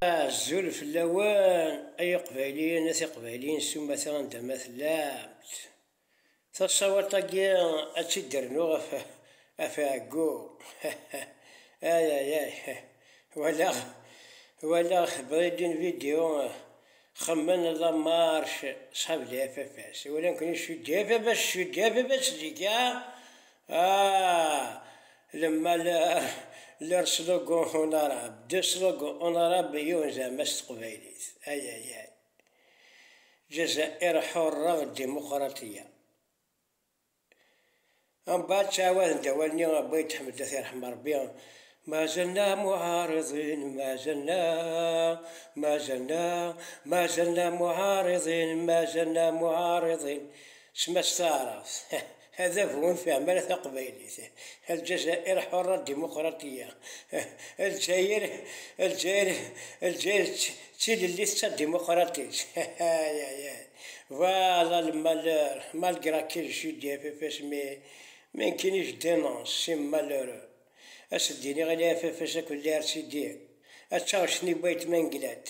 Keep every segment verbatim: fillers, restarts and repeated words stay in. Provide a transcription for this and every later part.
Azul fell-awen, ay Iqbayliyen, a Tiqbayliyin s umata anda ma tellamt. Taṣawalt-agi ad tt-id-rnuɣ ɣef, ɣef ɛeggu. Ay, ay, ay. Walaɣ, walaɣ bɣiɣ une vidéo, xemmen la marche, ṣḥab les F F S. Wala nekkni je suis des F F S, je suis des F F S zik, ah. Ah, le malheur, leur slogan honorable, deux slogans honorables, yiwen zeɛma s teqbaylit. Ay, ay, ay. Jazair ḥurra, dimuqraṭiyya. Mbeɛd ttɛawaden-d awal-nni n Bwayt Ḥmed, ad t-yerḥem Ṛebbi: ما زلنا معارضين، ما زلنا، ما زلنا، ما زلنا معارضين، ما زلنا معارضين. Sma s taɛrabt. Adabu ur nfihem ara taqbaylit. Ljazair ḥurra, dimuqraṭiyya. Lezzayer, Lezzayer, Lezzayer d t-, d tilellit d tadimuqraṭit. Ay, ay, ay. Voilà le malheur, malgré que je suis des F F S, mais, mais nekkini je dénonce, c'est malheureux. Ad s-d-iniɣ i les F F S akked les R C D. Ad taɣ cni n Bwayt Manglat.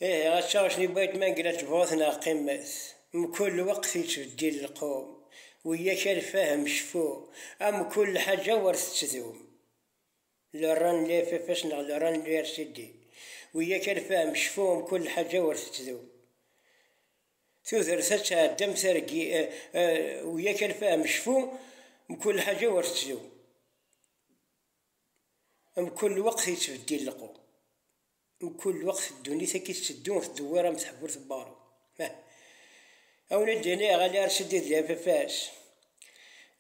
Ih, ad taɣ cni n Bwayt Manglat, bɣut neɣ qqimet. Mkul lweqt yettbeddil lqum. Wiyak a lfahem cfu. Am mkul lḥaǧa wer tettdum. Le rran n les F F S neɣ le rran n les R C D. Wiyak a lfahem cfu, mkul lḥaǧa wer tettdum. Tudert ad tɛeddi am targit, eh, eh, wiyak a lfahem cfu, mkul lḥaǧa wer tettdum. Mkul lweqt yettbeddil lqum. Mkul lweqt ddunit-agi tetteddu, tdewwir am tḥebburt n waɣrum. A wen-id-iniɣ, a les R C D d les F F S.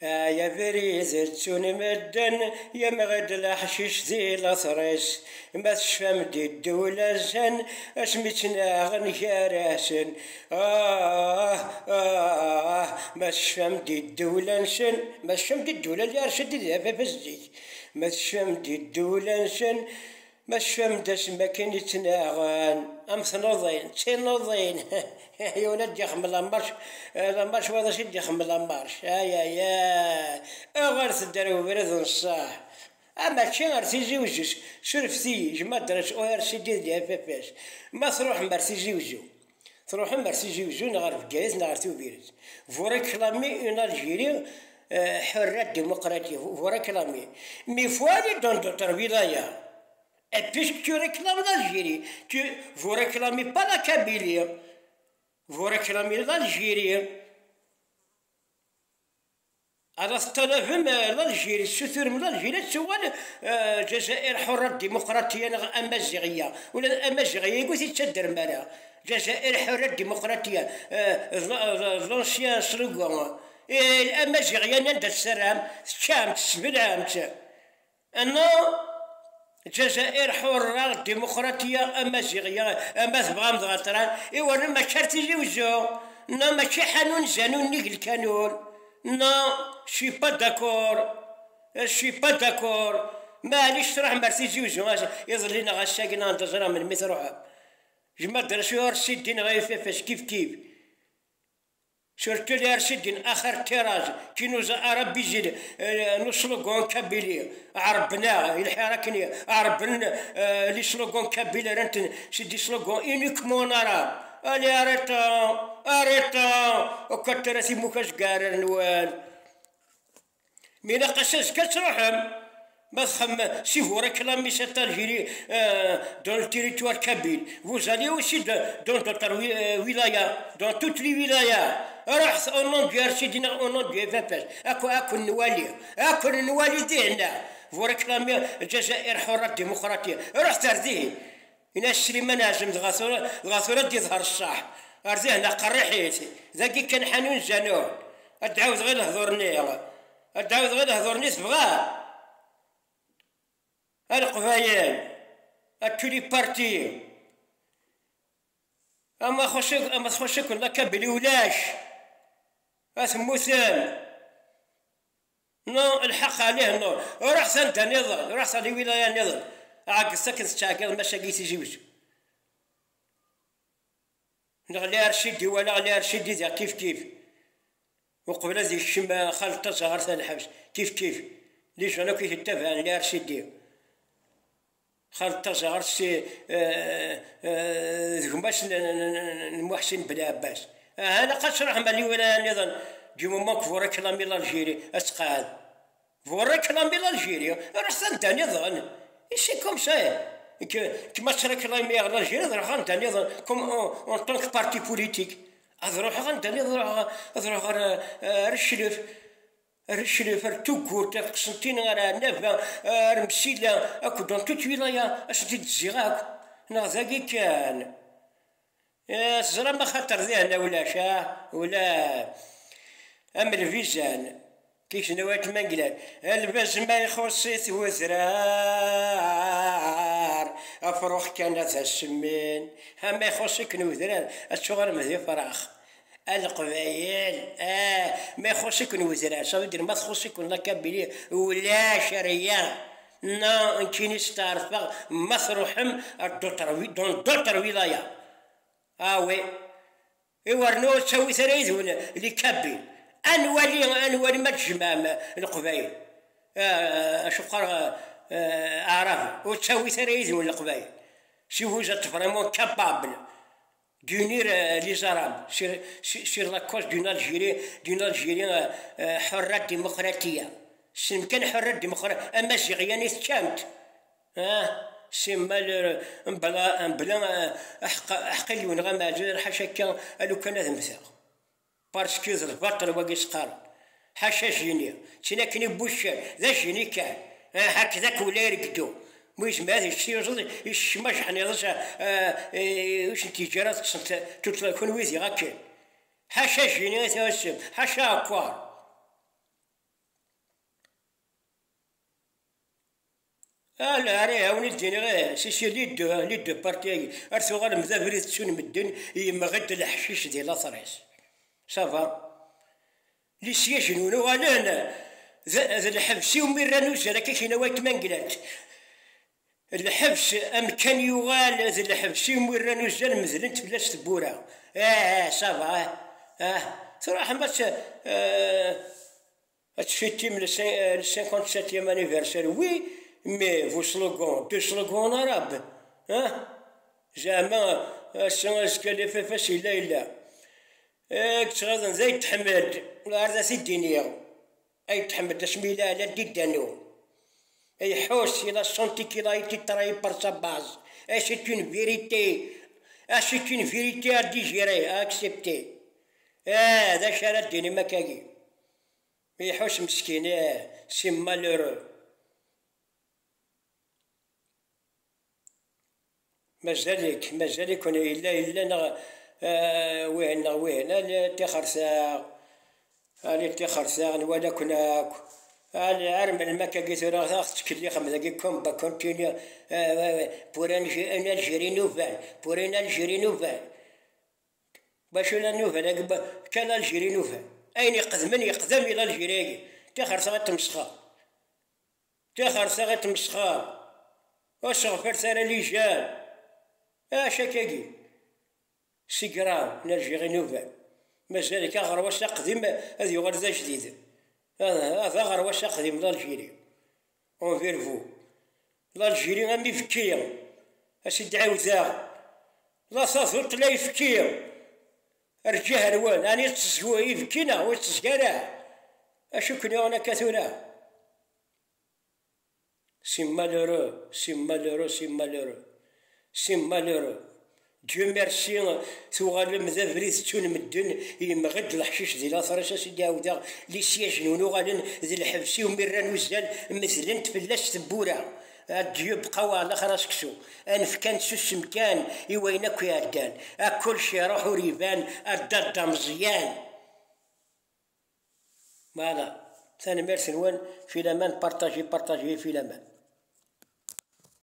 Ay abrid ttun medden, yemɣi-d leḥcic di later-is, ma tecfam-d i ddewla-nsen, asmi ttnaɣen gar-asen. Ah, ah, ma tecfam-d i ddewla-nsen, ma tecfam-d i ddewla n les R C D d les F F S zik, ma tecfam-d i ddewla-nsen, ma tecfam-d asmi akken i ttnaɣen, am tnuḍin, d tinuḍin. Yiwen ad d-ixdem la marche, eh, la marche, wayeḍ ad d-ixdem la marche. Ay, ay, ay. Uɣalet-d ar ubrid n ṣṣeḥ. Ah, mačči ar Tizi Wezzu. Surfet-iyi, jmaɛa-d ar O R C D d les F F S. Ma truḥem ar Tizi Wezzu, truḥem ar Tizi Wezzu neɣ ar Bgayet neɣ ar Tubiret, vous réclamez une Algérie, euh, ḥurra, démocratique. Vous, vous réclamez. Mais il faut aller dans d'autres wilayas. Et puisque tu réclames l'Algérie, tu, vous réclamez pas la Kabylie, vous réclamez l'Algérie. Ara teṭṭalabem, eh, l'Algérie, tessuturem l'Algérie ad tuɣal, eh, Jazair ḥurra, dimuqraṭiyya neɣ amaziɣiyya. Ula d amaziɣiyya i ur t-id-ttaddrem ara. Jazair ḥurra, dimuqraṭiyya, eh, d, d, d l'ancien slogan. Eh, amaziɣiyya-nni anda tessaram, teččam, tesbelɛem-tt. Anna Jazair ḥurra, dimuqraṭiyya, amaziɣiyya, ama tebɣam dɣa ṭran, i wala mačči ar Tizi Wezzu, non, mačči ḥanun zanun nnig lkanun, non, je suis pas d'accord, je suis pas d'accord. Maɛlic, truḥem ar Tizi Wezzu, as-, iḍelli neɣ ass-agi neɣ anda ẓriɣ melmi truḥem. Jmaɛa-d ar Siddi neɣ F F S, kif kif. Surtout les R C D, axir tirage qui nous a arabisé, euh, nos slogans kabyles, ɛerben-aɣ, i lḥir akken i ɛerben, euh, les slogans kabyles, rran-ten, c'est des slogans uniquement en arabe. Allez, arrêtons, arrêtons, ukatter a timukas gar rnwal. Mi ilaq-as azekka ad truḥem. Ma txem-, si vous réclamez cette Algérie, euh, dans le territoire kabyle, vous allez aussi de, dans d'autres wi-, euh, wilayas, dans toutes les wilayas. Ruḥet au nom du R C D neɣ au nom du F F S. Ad ku-, ad ken-nwali. Ad ken-nwali dihin. Vous réclamez Jazair ḥurra, dimuqraṭiyya. Ruḥet ar dihin. Ini-as Sliman Ɛazem, dɣa tura, dɣa tura ad d-iḍher ṣṣeḥ. Ar dihin, qerriḥit. Dagi kan ḥanun zanun. Ad d-ɛawdeɣ i lehdur-nni. Ad d-ɛawdeɣ i lehdur-nni tebɣa. A Leqbayel, a tous les partis. Ama txuṣ-, ama txuṣ-iken la Kabylie ulac. A temmutem. Non, lḥeqq ɛlih, non. Ruḥet anda niḍen, ruḥet ɣer lwilaya niḍen. Ɛegget akken tettɛeggiḍ maca deg Tizi Wezzu. Neɣ les R C D wala les R C D diɣ kif kif. Uqbel ad yekcem, eh, Xaled Taẓa ɣer lḥebs, kif kif. Les gens akk i t-ittabaɛen les R C D. Xaled Taẓɣert si, eh, eh, d gma-s n, n, n, n Muḥsin Belɛebbas. Aha, ilaq ad truḥem ar lwilaya nniḍen, du moment que vous réclamez l'Algérie, ad tqeɛɛed. Vous réclamez l'Algérie, ruḥet anda nniḍen. Et c'est comme ça. Que, que ma tettréclamez l'Algérie, ad ruḥeɣ anda nniḍen, comme en, en tant que parti politique. Ad ruḥeɣ anda nniḍen, ad ruḥeɣ, ad ruḥeɣ ar, ar Cclef. Ar Cclef, ar Tuggurt, ar Qsenṭina, ar Ɛennaba, ar Msila, akked dans toute wilaya, ad sent-id-zziɣ akk. Neɣ dagi kan. Eh, teẓram axaṭer dihin ulac, ah, ula am lbizan, kikna wat manglan, lbaz ma ixuṣ-it wedrar, afrux kan ad as-semmin, ha ma ixuṣ-iken wedrar, ad tuɣalem d ifrax. A Leqbayel, ah, ma ixuṣ-iken wedrar, ça veut dire ma txuṣ-iken la Kabylie, ulac rien. Non, nekkini steɛrfeɣ ma truḥem ar d'autres wi-, dans d'autres wilayas. Ah oui. Iwernu ur ttawit ara yid-wen les Kabyles. Ad nwali, ad nwali ma tjemɛem Leqbayel. Ah, acu qqareɣ, ah, Aɛraben. Ur ttawit ara yid-wen Leqbayel. Si vous êtes vraiment capable d'unir, euh, les Arabes sur, sur, sur la cause d'une Algérie, d'une Algérie, euh, euh, حرة démocratique. Tessnem kan حرة démocratique, amaziɣ yani teččam-t. Ah, c'est malheureux. Mebla, mebla, ah, aḥeqq, aḥeqq i yiwen ɣa meɛzur, ḥaca akka, a lukan ad mmteɣ. Parce que d lbaṭel wagi s-qqaren. Ḥaca jini. Ttnakken i wuccan. D ajini kan. Ah, hakdak wala iregdu. Ma yezmer ad yečč tiyuẓeḍ, yekcem ajeḥniḍ-is, ah, eh, ur sent-yeǧǧa ara ad ṭṭsent tutla, kunwi diɣ akken. Ḥaca jini a tawassem. Ḥaca akwar. Ah, lɛari, awen-d-iniɣ, eh, si, si, les deux, les deux parties-agi. Ar tuɣalem d abrid ttun medden, yemɣi-d leḥcic di later-is. Ça va. Les sièges-nwen uɣalen d, d lḥebs iwumi rran uzzal akka kina wayt Manglat. Lḥebs, amkan yuɣal d lḥebs iwumi rran uzzal, medlent fell-as tewwura. Ah, ça va, ah, ah. Truḥem ad t-, eh, Ad tfitim le cin-, le cinquante-septième anniversaire, oui, mais vos slogans, deux slogans en arabe, hein? Zeɛma, ass-a, azekka, les F F S, yella, yella. Eh, ttɣaḍen d Ayt Ḥmed, ar da t-id-iniɣ. Ayt Ḥmed, asmi yella ɛla Didano. Iḥuss, il a senti qu'il a été trahi par sa base. Et c'est une vérité. Ah, c'est une vérité à digérer, à accepter. Ah, d acu ara d-tinim akkagi? Iḥuss meskin, eh, c'est malheureux. Mazal-ik, mazal-iken yella, yella neɣ, eh, wihin neɣ wihin. Ali tixertaɣ, ali tixertaɣ, nwala-ken akk. Ali ar melmi akkagi tura ad ɣ-tettkellixem dagi, combat continu, eh, eh, pour un, une Algérie nouvelle, pour une Algérie nouvelle. Bacu la nouvelle-agi, ba-, quelle Algérie nouvelle? Ayen iqedmen yeqdem i l'Algérie-agi. Tixer taɣ i tmesxer. Tixer taɣ i tmesxer. Ur sseɣfiret ara les jeunes. Acu akkagi? C'est grave, l'Algérie nouvelle. Mazal-ik aɣerwas aqdim ad yuɣal d ajdid. Ah, ah, d aɣerwas aqdim l'Algérie. Envers vous. L'Algérie am ibekki, a s-id-ɛiwdeɣ. La taduṭ la ibekki. Ar ǧiher-wen, ɛni tettezgu ibekki neɣ ur tettezgi ara? Acu ken-yuɣen akka tura? C'est malheureux, c'est malheureux, c'est malheureux. C'est malheureux. Dieu merci, tuɣalem d abrid ttun medden, yemɣi-d leḥcic di later-is, a s-id-ɛawdeɣ, les sièges-nwen uɣalen d lḥebs iwumi rran uzzal, medlent fell-as tewwura. Adieu, bqaw ɛla xir a seksu. Anef kan, susem kan i wayen akk iɛeddan. A kulci iruḥ ur iban, a dadda Meẓyan. Voilà. Tanemmirt-nwen, filaman, partagez, partagez, filaman.